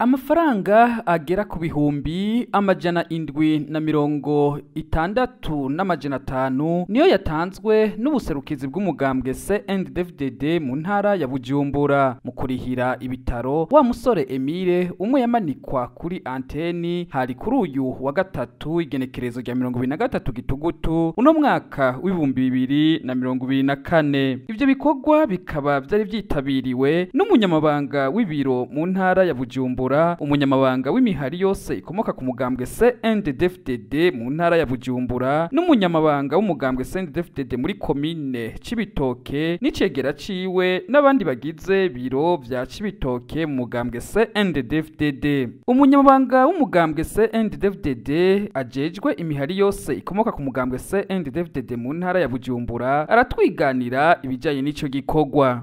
Amafaranga agera ku 765,500 niyo yatanzwe n'ubuserukizi bw'umugambwe CNDD-FDD mu ntara ya Bujumbura mu kurihira ibitaro wa musore Emile umwe yamanikwa kuri anteni. Hari kuri uyu wa gatatu, igenekerezo rya 23 Gitugutu uno mwaka w'2024. Ivyo bikorwa bikaba vyari vyitabiriwe n'umunyamabanga w'ibiro mu ntara ya Bujumbura, umunyamabanga w'imihari yose ikomoka ku mugambwe CNDD-FDD mu ntara ya Bujumbura, n'umunyamabanga w'umugambwe CNDD-FDD muri komine Cibitoke n'icegera ciwe, n'abandi bagize biro vya Cibitoke mu mugambwe CNDD-FDD. Umunyamabanga w'umugambwe CNDD-FDD ajejwe imihari yose ikomoka ku mugambwe CNDD-FDD mu ntara ya Bujumbura aratwiganira ibijanye n'ico gikorwa.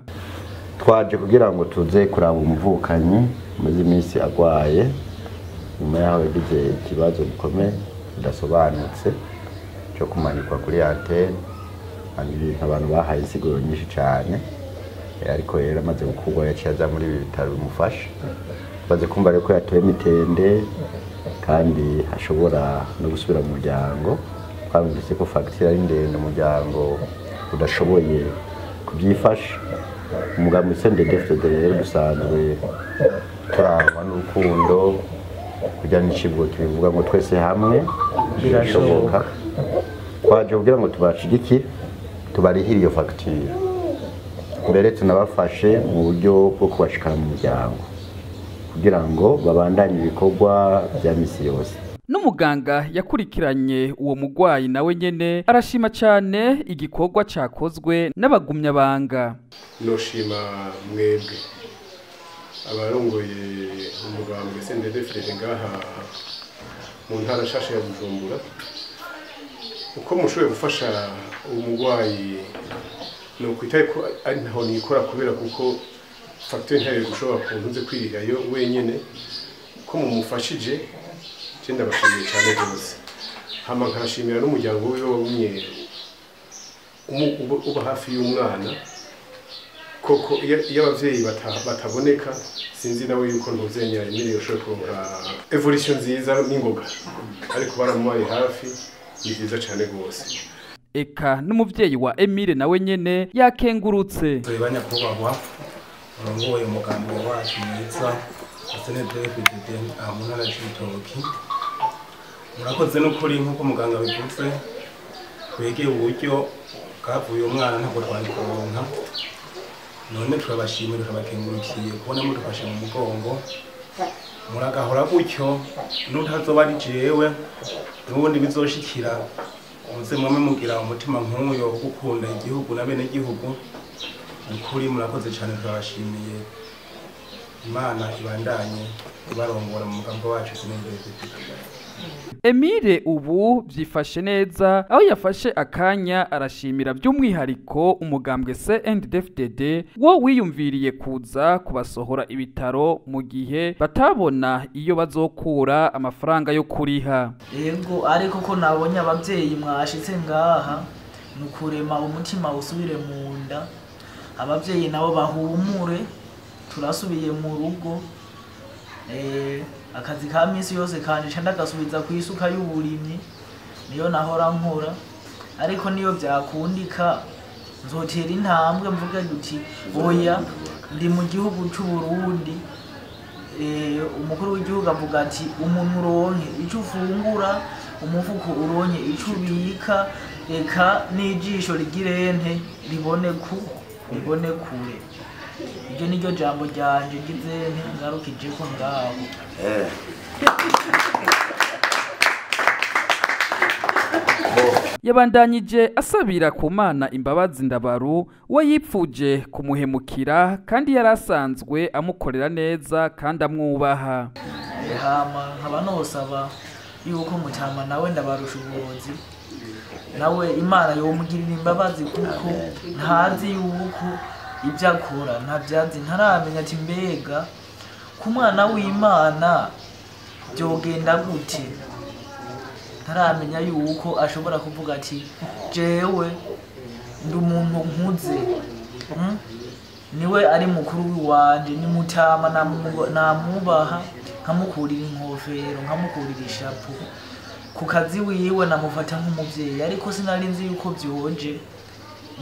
Twaje kugira ngo tuze kuraba umuvukanyi umaze iminsi agwaye, nyuma yaho yagize ikibazo gikomeye kidasobanutse cyo kumanikwa kuri antene. Ibintu abantu bahaye insiguro nyinshi cyane, ariko rero amaze gukurwa yaciye aza muri ibi bitaro bimufasha. Baze kumva rero ko yatoye mitende kandi ashobora no gusubira mu muryango. Twumvise ko fagitire ari ndende, umuryango udashoboye kubyifasha. Umugambi CNDD-FDD rero dusanzwe turangwa n'urukundo, kugira n'icivugo kibivuga ngo twese hamwe birashoboka. Twaje kugira ngo tubashigikire, tubarihire iyo fagitire, mbere tunabafashe mu buryo bwo kubashikana mu muryango kugira ngo babandanye ibikorwa bya misi yose. N'umuganga yakurikiranye uwo mugwayi nawe nyene arashima cyane igikorwa cakozwe n'abagumyabanga. Noshima mwebwe abarongoye umugambwe CNDD-FDD ngaha mu ntara nshasha ya Bujumbura, uko mushoboye gufasha umugwayi. Ni ukwitaye ko ari ntaho nikora, kubera kuko fagitire ntayo gushobora kuntuze kwirirayo wenyene, ko mumufashije je ndabashimiye cyane rwose. Hama nkashimira n'umuryango wiwe wagumye uba hafi y'umwana koko. Iyo abavyeyi bataboneka, sinzi nawe yuko ntuzenya Emile yoshobora kuronka évolution nziza n'ingoga, ariko baramubaye hafi, ni vyiza cane rwose. Eka n'umuvyeyi wa Emile nawe nyene yakengurutse. Turi banyakubahwa murongoye umugambi wacu mwiza wa CNDD-FDD aha mu ntara ya Cibitoki, murakoze n'ukuri. Nk'uko muganga bivuze, twegeye uburyo bwavuye umwana ntabwo twari kuronka. None turabashimira, turabakengurukiye kubona mudufashe mu mugongo. Muragahora gutyo, n'utazoba ari jewe n'ubundi bizoshikira, muze mwame mugira umutima nk'uyo wo gukunda igihugu na bene gihugu. Ni ukuri murakoze cyane, turabashimiye. Imana ibandanye ibarongora mu mugambi wacu CNDD-FDD. Emile ubu vyifashe neza, aho yafashe akanya arashimira by'umwihariko umugambwe CNDD-FDD wo wiyumviriye kuza kubasohora ibitaro mu gihe batabona iyo bazokura amafaranga yo kuriha. Yego, ariko ko nabonye abavyeyi mwashitse ngaha, ni ukurema umutima usubire mu nda, abavyeyi nabo bahumure, turasubiye mu rugo. Akazi ka misi yose kanje ca ndagasubiza ku isuka y'uburimyi, niyo nahora nkora. Ariko niyo vyakundika nzotera intambwe mvuge duti oya, ndi mu gihugu c'u Burundi. Umukuru w'igihugu avuga ati umuntu uronke ico ufungura, umufuko uronke ico ubika, eka n'ijisho rigirente ribone ku ribone kure. Iryo niryo jambo ryanje ngizente ngarukijeko ngaho. Yabandanyije asabira ku Mana imbabazi Ndabaru we yipfuje kumuhemukira, kandi yari asanzwe amukorera neza kandi amwubaha. Hama nkaba nosaba yuko mutama nawe Ndabarusha uburozi, nawe Imana yomugirira imbabazi, kuko ntazi yuko ibyo akora ntabyazi, ntaramenya ati mbega ku mwana w'Imana byogenda gute. Ntaramenya yuko ashobora kuvuga ati jewe ndi umuntu nkuze. Niwe ari mukuru wanje, ni mutama, namubaha, nkamukurira inkofero, nkamukurira ishapu ku kazi wiwe, namufata nk'umuvyeyi. Ariko sinari nzi yuko vyoje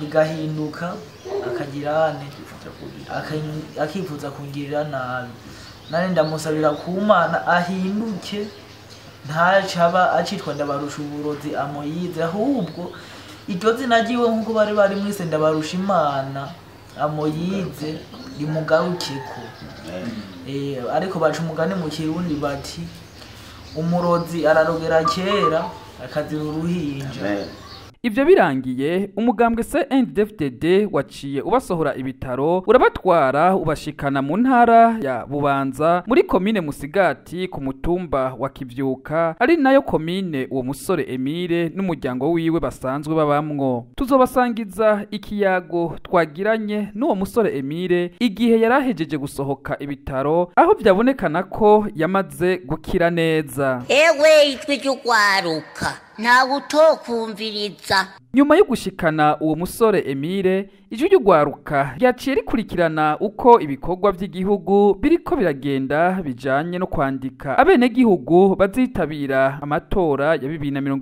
bigahinduka akagirane akifuza kungirira nabi. Nane ndamusabira ku Mana ahinduke, ntacaba acitwa Ndabarusha uburozi Amoyize, ahubwo iryo zina ryiwe nk'uko bari bari mwise Ndabarusha Imana Amoyize rimugarukeko. Ariko baca umugani mu Kirundi bati umurozi ararogera kera akazira uruhinja. Amen. Ivyo birangiye, umugambwe CNDD-FDD waciye ubasohora ibitaro, urabatwara, ubashikana mu ntara ya Bubanza muri komine Musigati ku mutumba wa Kivyuka, ari nayo komine uwo musore Emile n'umuryango wiwe basanzwe babamwo. Tuzobasangiza ikiyago twagiranye n'uwo musore Emile igihe yarahejeje gusohoka ibitaro, aho vyabonekana ko yamaze gukira neza. Ewe, ijwi ry'ugwaruka, ntawe utokumviriza. Nyuma yo gushikana uwo musore Emile, Ijwi ry'Ugwaruka ryaciye rikurikirana uko ibikorwa vy'igihugu biriko biragenda bijanye no kwandika abenegihugu bazitabira amatora ya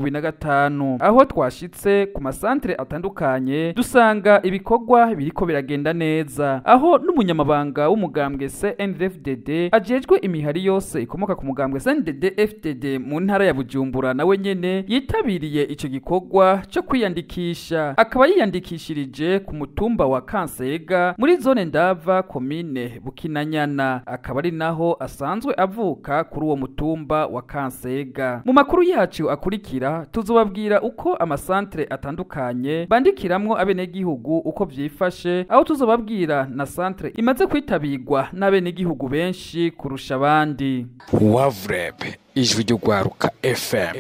2025, aho twashitse ku masantere atandukanye dusanga ibikorwa biriko biragenda neza, aho n'umunyamabanga w'umugambwe CNDD-FDD ajejwe imihari yose ikomoka ku mugambwe CNDD-FDD mu ntara ya Bujumbura nawe nyene yitabiriye ico gikorwa co kwiyandikisha, akaba yiyandikishirije ku mutumba wa Kansega muri zone Ndava, komine Bukinanyana, akaba ari naho asanzwe avuka kuri uwo mutumba wa Kansega. Mu makuru yacu akurikira tuzobabwira uko amasantere atandukanye bandikiramwo abenegihugu uko vyifashe, aho tuzobabwira na santere imaze kwitabirwa n'abenegihugu benshi kurusha abandi. Wavureb, Ijwi ry'Ugwaruka FM.